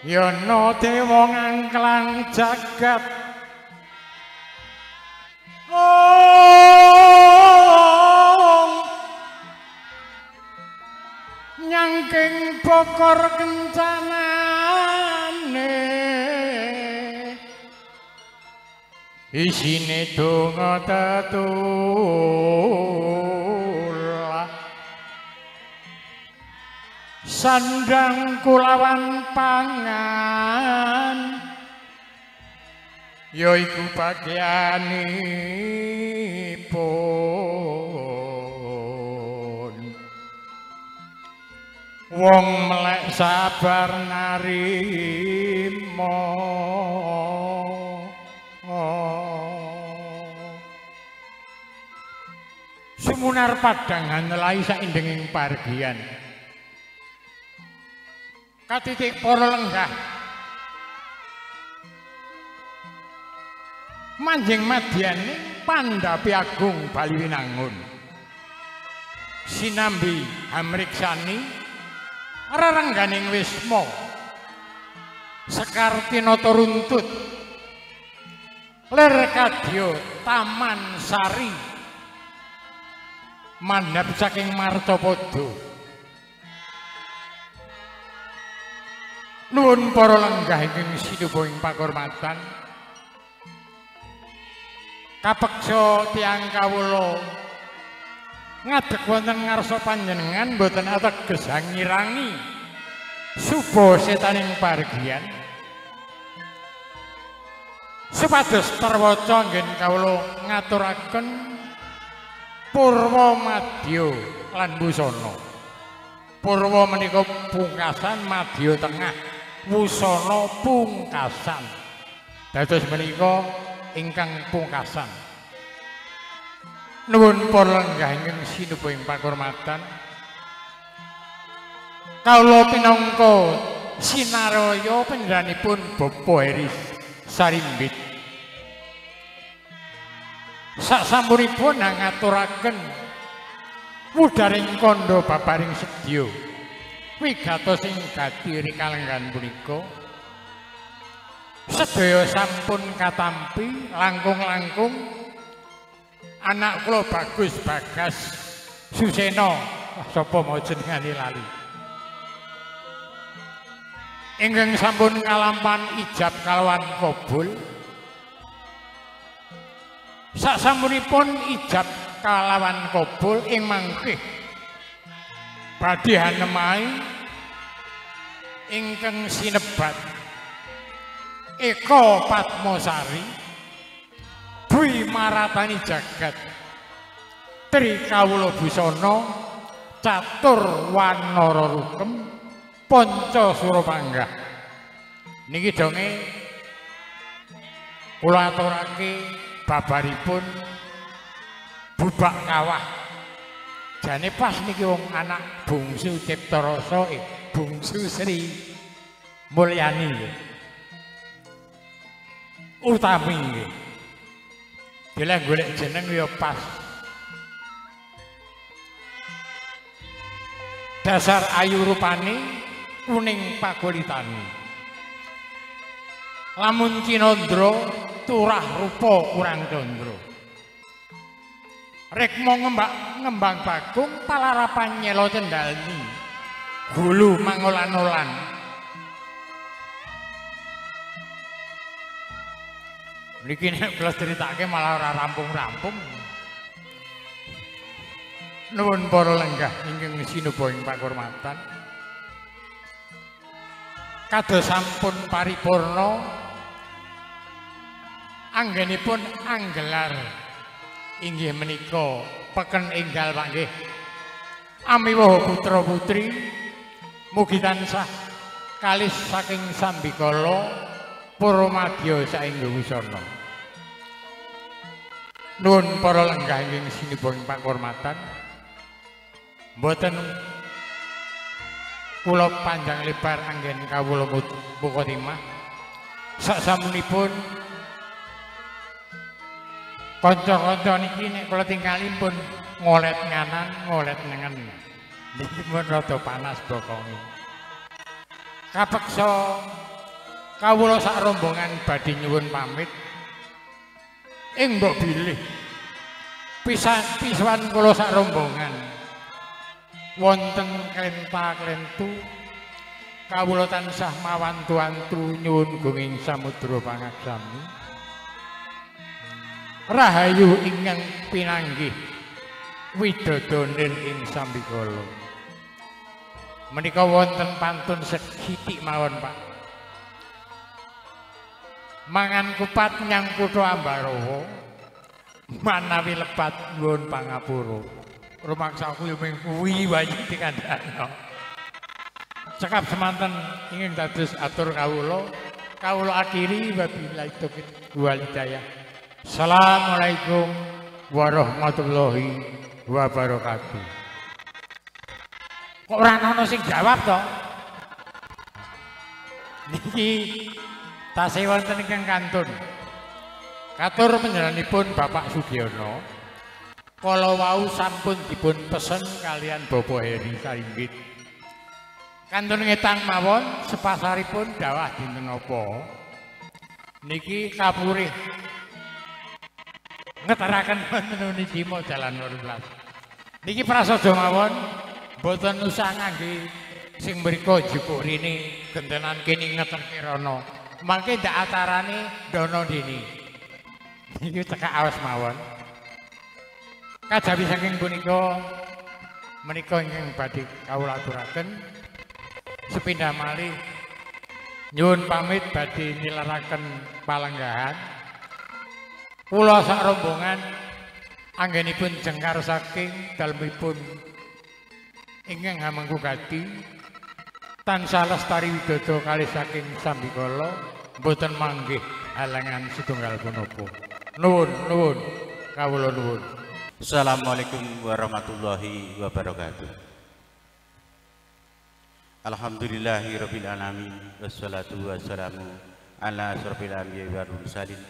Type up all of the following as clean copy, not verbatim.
Yana dewa ngangklang jagat. Ong nyangking bokor kencanane isine donga tetulah sandang kulawan pangan yaiku bagianipun wong melek sabar narima. Sumunar padhang hanelai saindenging pargian katitik para lenggah manjing madyaning pandhapi agung Baliwinangun sinambi hamriksani rerengganing wisma sekar tinata runtut lir kadya taman sari mandhap saking marcapada. Nuwun para lenggah ingkang sinuba ing pakurmatan kapeksa tiyang kawula ngadeg wonten ngarsa panjenengan boten ateges ngirangi suba setaning pargian supados terwaca nggen kawula ngaturaken purwa madya lan busana. Purwa menika pungkasan, madya tengah, wusana pungkasan. Dados menika ingkang pungkasan. Nuwun para lenggah ingkang sinuba ing pakurmatan kawula pinangka sinaraya panjenenganipun Bapak Heri Sarimbit sasampunipun ngaturaken wudaring kandha babaring sedya wigatos ing gati rikalenggan punika sedaya sampun katampi langkung-langkung anak kula Bagus Bagas Susena sapa mau jenengane lali ingkang sampun kalampan ijab kalawan kabul. Sasampunipun ijab kalawan kabul ing mangkih badhe hanemahi ingkang sinebat Eka Padmasari Dwi Maratani Jagat Tri Kawula Busana Catur Wanara Rukem Panca Surapanggah. Niki donge kula aturake babaripun bubak kawah. Jane pas niki wong anak bungsu Cipta Rasa, bungsu Sri Mulyani nggih. Utami nggih. Bila golek jeneng ya pas. Dasar ayu rupane kuning pakulitane. Lamun cinandra turah rupa kurang candra. Rekmo ngembang bagong palarapan nyela cendalni. Gulu mangolan-olan. Niki nek kula critake malah ora rampung-rampung. Nuwun para lenggah ingkang sinuba ing pakurmatan. Kados sampun paripurna anggenipun anggelar inggih menika peken enggal Pak nggih. Amiwaha putra putri mugi tansah kalis saking sambikala para madya saengga wusana. Nuwun para lenggah ingkang sinuba ing pakurmatan. Mboten kula panjang lebar anggen kawula mukadimah. Sasampunipun kanca-kanca niki nek kula tingali pun ngolet nganan, ngolet nengen. Niki pun rada panas bokonge. Kapeksa Kawula sak rombongan badhe nyuwun pamit. Ing mbok bilih pisan kula sak rombongan wonten klenta-klentu kawula tansah mawantu-antu nyuwun gunging samudra pangaksami. Rahayu ingkang pinanggih widodo nir ing sambikala. Menika wonten pantun sethithik mawon, Pak. Mangan kupat nyang kutha Ambarawa manawi lepat nyuwun pangapura. Rumangsaku yo mung kuwi wae dikandhakno. Cekap semanten ingin dados atur kawula, kawula akhiri wabillahi taufik wal hidayah. Assalamualaikum warahmatullahi wabarakatuh. Kok ora ana sing jawab to? Niki tasih wonten ingkang kantun. Katur panjenenganipun Bapak Sugiono kala wau sampun dipun pesen kalian Bapak Heri Saringgit. Kantun ngetang mawon sepasaripun dawah dinten napa? Niki kapurih ngeteraken wonten Unisimo Jalan 18. Niki prasaja mawon mboten usah ngangge sing mriko jupuk rene gentenan kene ngeterke rono. Mangke ndak acarane dono dini. Niki cekak awas mawon. Kajawi saking punika menika ingkang badhe kawula aturaken sepindah malih nyuwun pamit badhe nilaraken palenggahan. Kula sak rombongan anggenipun jengkar saking dalemipun ingkang hamengku gati tansah lestari widodo kalih saking sambikala mboten manggih halangan setunggal punapa. Nuwun nuwun kawula nuwun. Assalamualaikum warahmatullahi wabarakatuh. Alhamdulillahirabbil alamin wassalatu wassalamu ala asrofil anbiya'i wal mursalin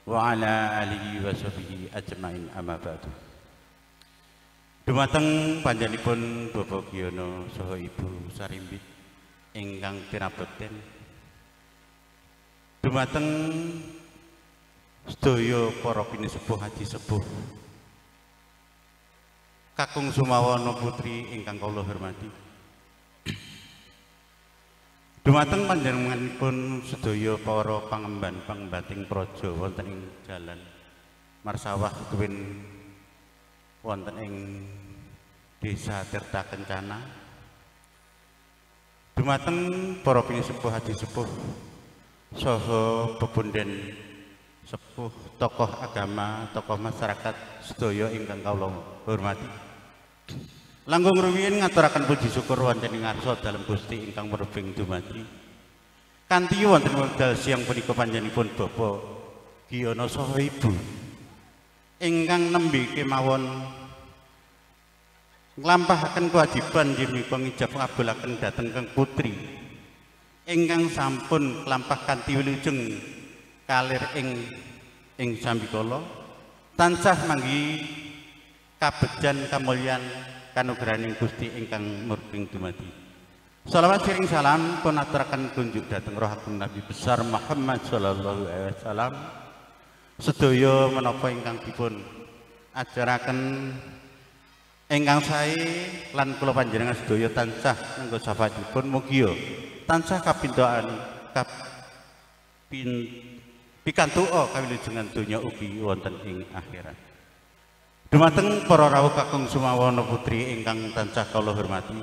wa ala alihi wa sahbihi ajmain amma ba'du. Dumateng panjenenganipun Bapak Giyono saha Ibu Sarimbit ingkang tinabekten, dumateng sedaya para pinisepuh haji sepuh kakung Sumawana putri ingkang kula hormati, dumateng panjenenganipun sedaya para pangemban pangembating praja wonten ing dalan Marsawah Tuwin wonten ing Desa Tirta Kencana, dumateng para pinisepuh haji sepuh saha bebunden sepuh tokoh agama, tokoh masyarakat sedaya ingkang kawula hormati. Langkung rumiyin ngaturaken puji syukur wonten ing ngarsa dalem Gusti ingkang murbeng dumadi. Kanthi wonten wekdal siang punika panjenenganipun Bapak Giyono saha Ibu ingkang nembe kemawon nglampahaken kewajiban inggih menika ngijab ngabulaken dhateng Kang Putri ingkang sampun klampah kanthi wilujeng kalir ing sambikala tansah manggi kabejan kamulyan kanugrahaning Gusti ingkang murbeng dumadi. Salawat siring salam pun aturaken kunjuk dhateng roh agung Nabi besar Muhammad sallallahu alaihi wasallam. Sedaya menapa ingkang dipun ajaraken ingkang sae lan kula panjenengan sedaya tansah nganggo syafaatipun mugia tansah kapintokan pikantuka kawilujengan donya ugi wonten ing akhirat. Dumateng para rawuh kakung Sumawana putri ingkang tansah kula hormati,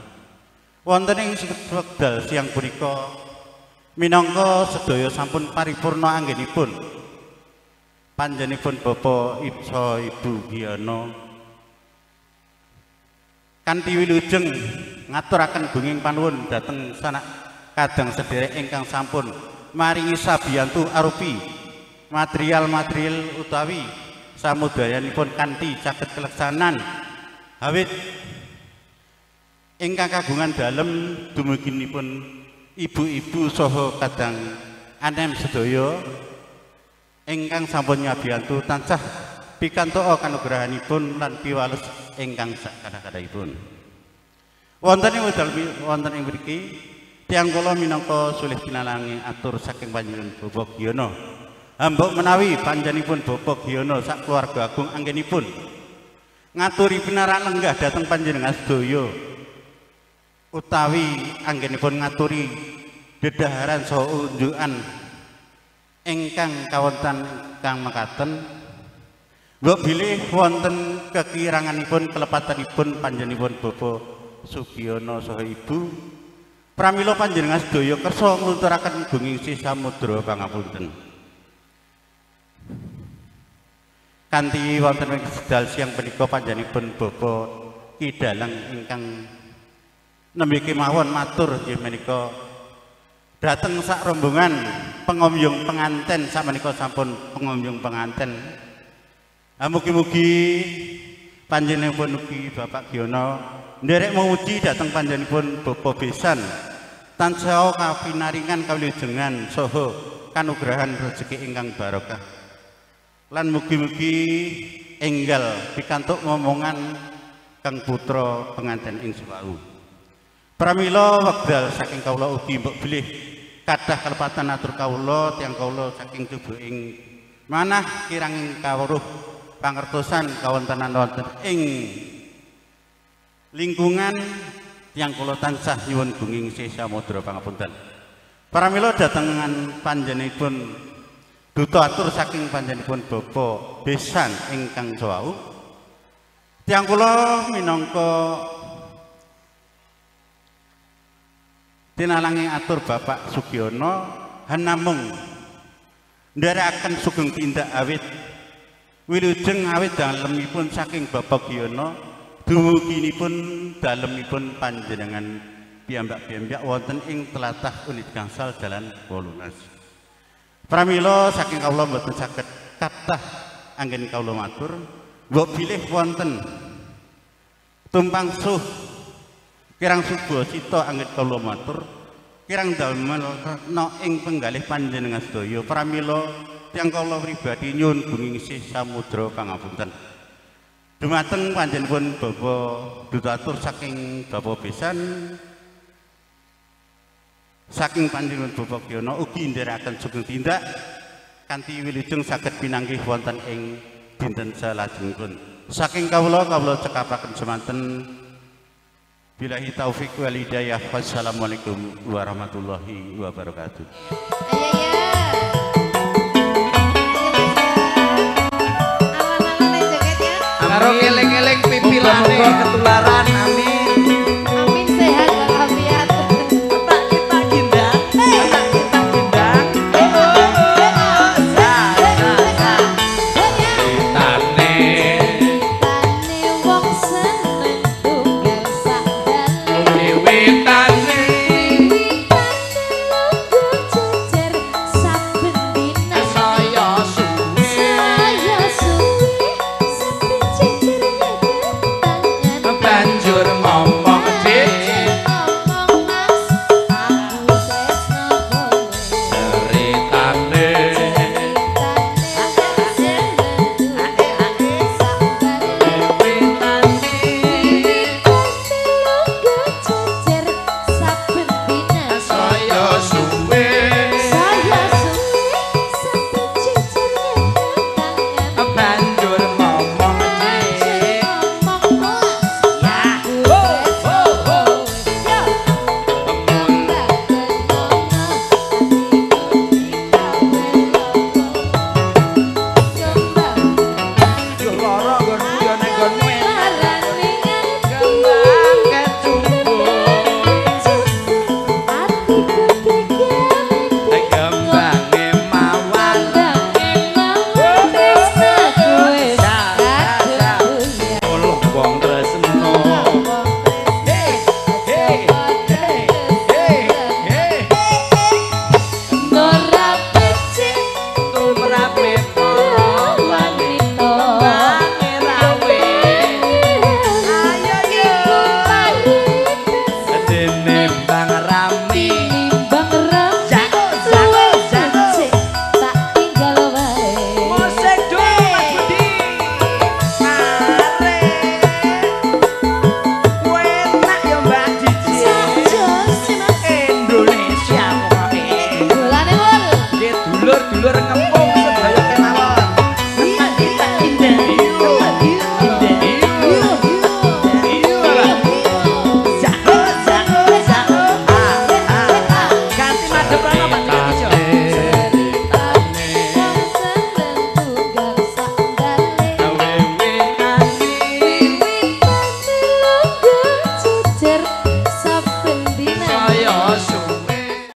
wonten ing wekdal siang punika minangka sedaya sampun paripurna anggenipun panjenenganipun Bapak Ibsa Ibu Giyono kanthi wilujeng ngaturaken gunging panuwun dhateng sanak kadang sederek ingkang sampun maringi sabiyantu arupi material-material utawi samudayanipun kanthi saged keleksanan awit ingkang kagungan dalem dumuginipun ibu-ibu saha kadang anem sedaya ingkang sampun nyabiyantu tansah pikantuk kanugrahanipun lan piwales ingkang sakathah-kathahipun. Wonten ing wekdal wonten ing mriki Tiyang kula minangka sulih pinalangi atur saking panjenengan Bapak Giyono. Hambok menawi panjenenganipun Bapak Giyono sak keluarga agung anggenipun ngaturi pinarak lenggah dhateng panjenengan sedaya utawi anggenipun ngaturi dedaharan saha unjukan ingkang kawonten kang mekaten mbok bilih wonten kekiranganipun kelepatanipun panjenenganipun Bapak Sugiyono saha Ibu. Pramila panjenengan sedaya kersa nglunturaken gunging samudra pangapunten. Kanthi wonten ing sedal siang punika panjenenganipun Bapak Ki Dalang ingkang nembe kemawon matur nggih menika dhateng sak rombongan pengomyong penganten sakmenika sampun pengomyong penganten. Mugi-mugi panjenenganipun ugi Bapak Giyono nderek memuji dhateng panjenenganipun Bapak Besan tansah kapinaringan kawilujengan saha kanugrahan rejeki ingkang barokah lan mugi-mugi enggal pikantuk ngomongan kang putra penganten ing suwau. Pramila wekdal saking kawula ugi mbok bilih kathah kalepatan atur kawula tiyang kawula saking tubuh ing manah kirang kawruh pangertosan kawontenan wonten ing lingkungan tiyang kula tansah nyuwun gunging samudra pangapunten. Pramila datengan panjenenganipun duta atur saking panjenenganipun Bapak Besan ingkang sewau tiyang kula minangka tinalangi atur Bapak Sugiyono hanamung nderekaken sugeng tindak awit wilujeng awit dalemipun saking Bapak Giyono dumuginipun dalemipun panjenengan piyambak-piyambak wonten ing tlatah unit gangsal dalan 18. Pramila saking kawula mboten saged kathah anggen kawula matur mbok bilih wonten tumpang suh kirang subasita anggen kawula matur kirang damel no ing penggalih panjenengan sedaya. Pramila tiyang kawula pribadi nyuwun gunging samudra pangapunten. Dumateng panjenenganipun Bapak duta atur saking Bapak Besan saking panjenengan Bapak Giyono ugi nderekaken sugeng tindak kanthi wilujeng saged pinanggih wonten ing dinten salajengipun. Saking kawula kawula cekapaken semanten. Billahi taufik wal hidayah. Wassalamualaikum warahmatullahi wabarakatuh. Karo ngeling-eling pipilane ketularan.